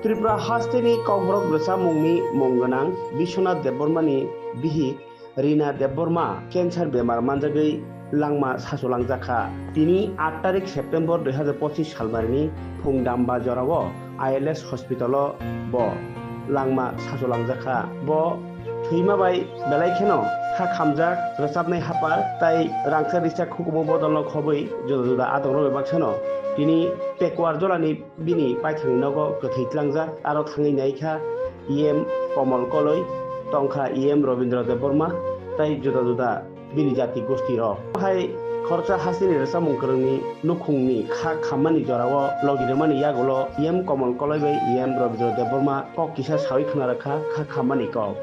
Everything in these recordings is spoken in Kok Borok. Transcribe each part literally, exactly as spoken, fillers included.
Tripura hasteni Kokborok rwchapmungni mung gwnang Biswanath Debbarmani bihik Rina Debbarma cancer bemar manjagwi langma sachulangjak kha. Tini aat tarik September dui hazar pochis salbarini phung damba jorao I L S hospital-o bo langma sachulangjak kha. Bo thwima bai belai kheno kha khamjak, rwchapnai hapar tai rangchak rijak hukumu bodolno khobwi juda juda adongrok bai baksano tini Pekuar jolani bini paithakni nogo kwthwi tlangjak. Aro thangwi naikha E M Komol Koloi, tongkha E M Robindra Debbarma, tai juda juda bini jati gosti rok. Hai khoroksa hasteni rwchapmung kwrwngni nukhungni kha khammani jorao logi rwmani yagulo E M Komol Koloi bai E M Robindra Debbarma kok kisa sawi khna rwkha kha khammani kok.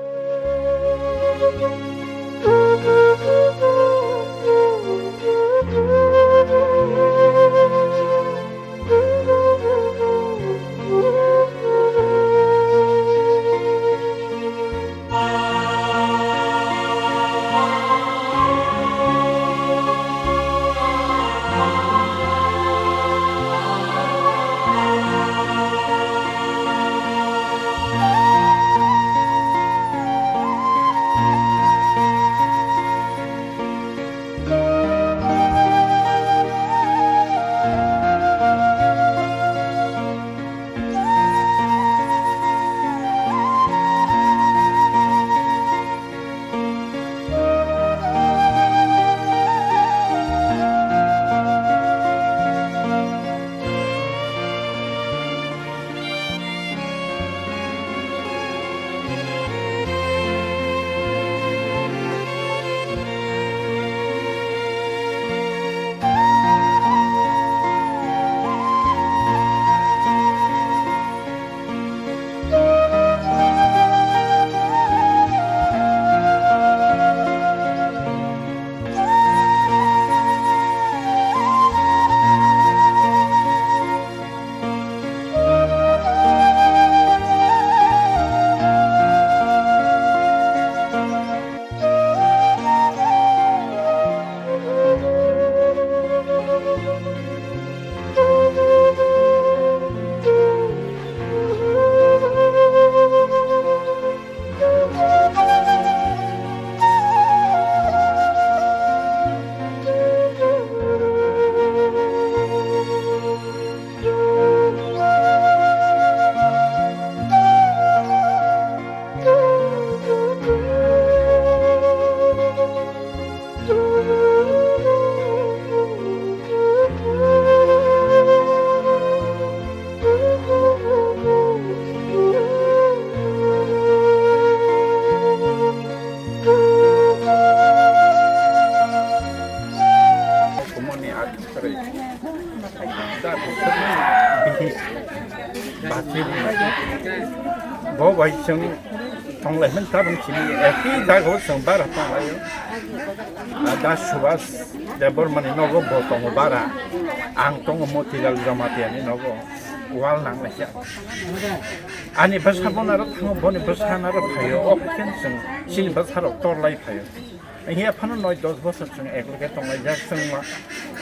Kumuni ati sarai. Da bihik bati bo bai chwng tonglai hwn tabuk simi eki jaga o chwng bara tonglaio. Da Subhas Debbarmani nogo bo tongo bara. Ang tongo Motilal Jamatia ni nogo wal nang lai kha. Ani bwsa bo naro thango, boni bwsa naro phaio, o khe chwng chini bwsa rok tor lai phaio. Hiya phano noi dos bosor chwng ekloge tonglaijak, chwng ma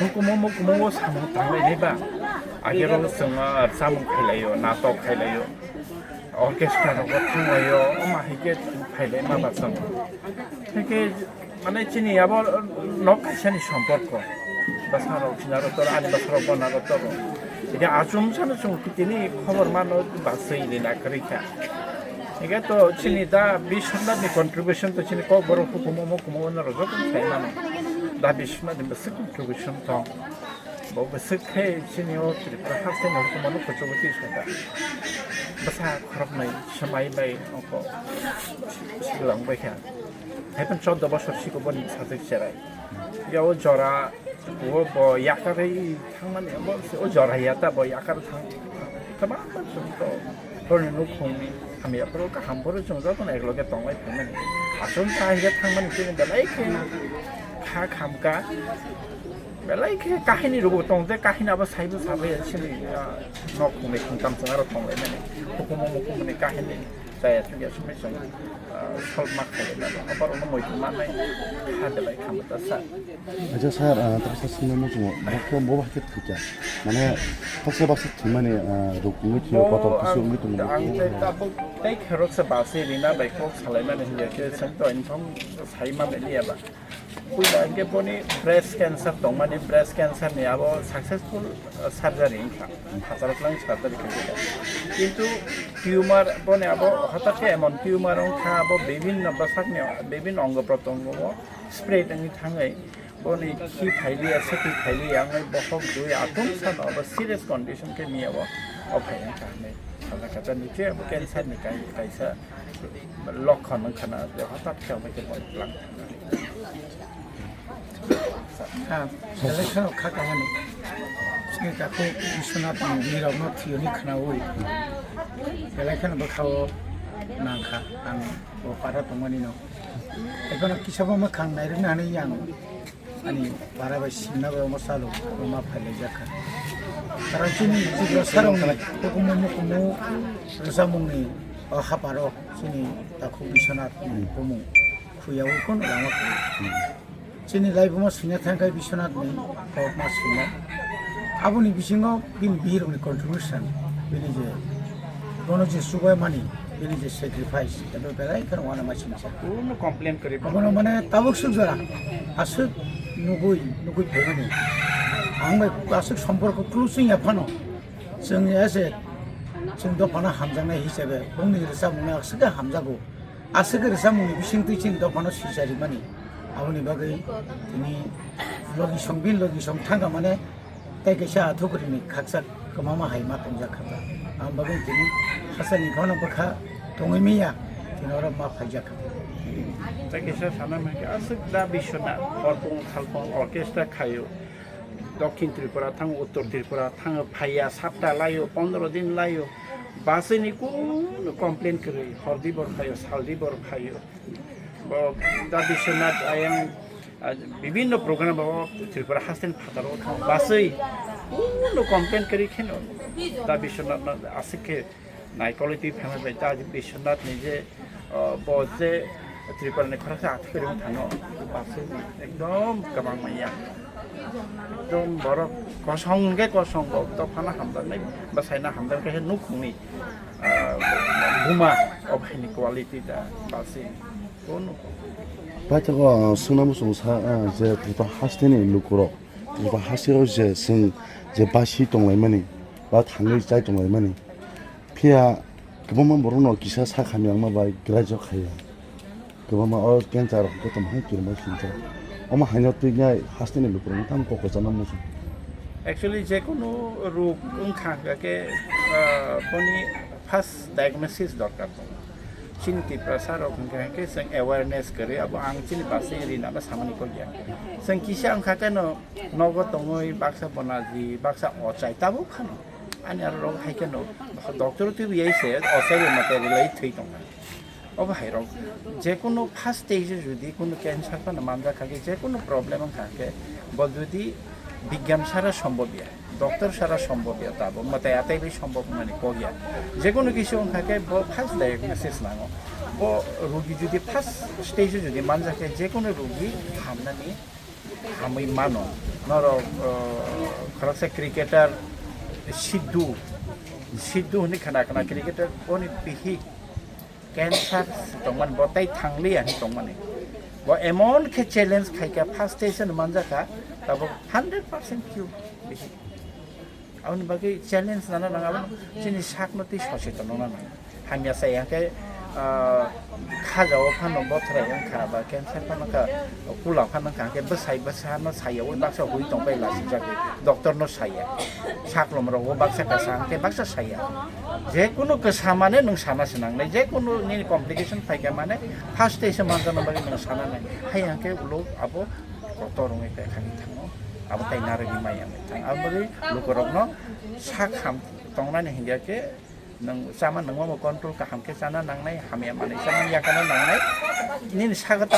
hukumu mukumu o samung tanglainai ba. Agero chwng, ah, chamung khailaio, natok khailaio, orchestra rogo thanglaio, oma hai khe phailai ma ba chwng. Hai khe mane chini abo nok kaisa ni somporko. Bwsarok sinaro toro, ani bwsarok bonaro toro. Ede achomsano chwng tini khobor mano ba swi rina kwrwi kha. Hingke to chini da Biswanath ni contribution to chini kokborok hukumu mukumu no rojak sai mano. Da Biswanath ni bwswk contribution tong. Bo bwswk khe chini o Tripura haste no hukumu no kuchugo twi saka. Bwsa khoroknwi swmai bai oko silang bai kha. Hai phan chordo bosor siko boni sajwk cherai. Ya o jora O bo yakarwi thangmani, bo se o jora ya ta bo yakar thang. Tama ba chwng to boroni nukhungni hamya phuru kaham phuru chwng jotono ekloge tonglai phaimani. Aswk ta hinkhe thangmani chini belai khe kha khamkha. Belai khe kahini rwbo tong, tei kahini abo saibo sabai chini, ah, nok khungnwi khungtam chwng aro tonglaimani. Hukumu mukumuni kahini chaya chwngya sumai chwng, ah, solve ma khailai mano. Aborokno moitu mannai kha belai khamkha sa. Acha sir, ah, taksa swngna muchungo, bo khe bo hai khe thwikha. Mane, taksa baksa thwimani, ah, rukungwi thwiyo, kotor kisi wngwi tongo. Ang tei tabuk tei kheroksa basi rina bai kok salaimani hiya khe sengto infom sai manliya ba. Puila hingke boni breast cancer tongmani, breast cancer ni abo successful, ah, surgery wngkha. Hajar klang surgery khe kha. Kintu tumor boni abo hotak khe emon tumor wngkha, abo bibhinno bwsakni bibhinno ongo protongo spread wngwi thangwi boni khi phailiya, seki phailiya wngwi bokhok dui atum sano abo serious condition khe miya o, o phai wngkha hinwi salakha. Jani khe abo cancer ni kai-, kaisa lokhon wngkha na, je hotak khe omo khe boni klang thangkha. Ha, belai kheno kha kahani. Chini takhuk Biswanath ni birokno thwiyoni khwnawi. Belai kheno bwkhao nangkha ang o para tongmani no. Ekheno kisa bo mwkhang nairwkna hinwi ang ani para bai simna bai omo chalo, omo ma phailaijak kha. Karon chini Tiprasa rokni hukumu mukumu rwchapmungni o haparo chini takhuk Biswanath ni bumung khuya ui khun lama khuya. Chini laibuma swina thangkha Biswanath ni kokma swina. Aboni bisingo bini bihirokni contribution, bini je bono je chubaimani, bini je sacrifice, ebo belai kheno uanama singsa. Kuno complain kwrwi. Abono mane tabuk suk jora aswk nugui, nugui phaimani. Ang bai aswk somporko close wngya phano, chwng ese chwng dophano hamjaknai hisabe bongni rwchapmungno aswk khe hamjago. Aswk khe rwchapmungni bisingtwi chini dophano swicharimani. Aboni bagwi tini logisong, bini logisong thangkha mane tei kaisa athukrini khakchak kwmama hai ma tongjak kha ta. Ang bagwi tini hasteni phano bwkha tongwi manya, tini oro ma phaijak kha. Tei kaisa sana hwnkhe aswk da Biswanath horpung thalpung orchestra khaio. Dokhin Tripura thango, Uttor Tripura thango, phaiya sapta laio, pondro din laio, basini kunu complain kwrwi, hordi bor phaio, saldi bor phaio. Bo da Biswanath ayang, ah, bibhinno program bo Tripura hasten phataro thango, baswi kunu complain kwrwi kheno da Biswanath no aswk khe nai quality family bai ta Biswanath ni je, ah, bo je Tripura ni khoroksa athik ring thano, baswi ekdom kwbang manya. Ekdom borok kosong hwnkhe kosong bo dophano hamjaknai, bwsaino hamjaknai khe nukhungni, ah, buma o bhaini quality da basi kono. Paithago, ah, swngna muchung sa, ah, je Tripura hasteni lukurok, Tripura hasteo je chwng je basi tonglaimani, ba thangwi chai tonglaimani, phiya kwbangma borokno kisa sak hamya wngma bai graijak khaiya. Kwbangma o cancer rok joto hai kirima sinjak. Omo haino twi nai hasteni lukurokno tamo kok kwchangma muchung. Actually, je kunu rog wngkha hwnkha khe, ah, boni first diagnosis dorkar tongo. Chini Tiprasa rok hwnkha hwnkhe chwng awareness kwrwi, abo ang chini basi rinano samani kok ya. Chwng kisa wngkha khe no nogo tongwi baksa bonaji, baksa ochai tabuk phano. Ani aro rok hai khe no doctor twi biyai se ochai rwma tei rwlai thwi tongkha. Obo hai rok, je kunu first stage o jodi kunu cancer phano manjak kha khe, je kunu problem wngkha khe, bo jodi bigyan sara sombhob ya, doctor sara sombhob ya, tabo mwtai atai bai sombhob wngmani kok ya. Je kunu kisu wngkha khe, bo first diagnosis nango. Bo rugi jodi first stage o jodi manjak khe, je kunu rugi hamnani hamwi mano. Norok, uh, khoroksa cricketer Sidhu, Sidhu hwnwi khna khna cricketer, boni bihik cancer tongmani, bo tei thangliya hwnwi tongmani. Bo emon khe challenge khaikha, first stage no manjakha, tabuk hundred percent cure bihik. Aboni bagwi challenge nana nang, abo chini sakno tei soseton wngna nang. Hamya sai hwnkhe, ah, khaja o phano bothrai wngkha ba cancer phano kha, kula phano wngkha hwnkhe bwsai bwsa no saya, ui baksa hui tong pai lasijak, doctor no saya. Saklom rok o baksa kasa hwnkhe baksa saya. Je kunu kasa mane nwng sana se nangnai, je kunu nini complication phaikha mane first stage o manjakna bagwi nwng sana nai. Hai hwnkhe ulo abo doctor wngwi kha khani thango, abo tai narwgwi maya wngwi thang. Abo bagwi lukurokno sak ham tongnani hingya khe Nwng chama nungma bo control kaham khe chana nangnai, hamya manwi chama yakana nangnai. Nini sakata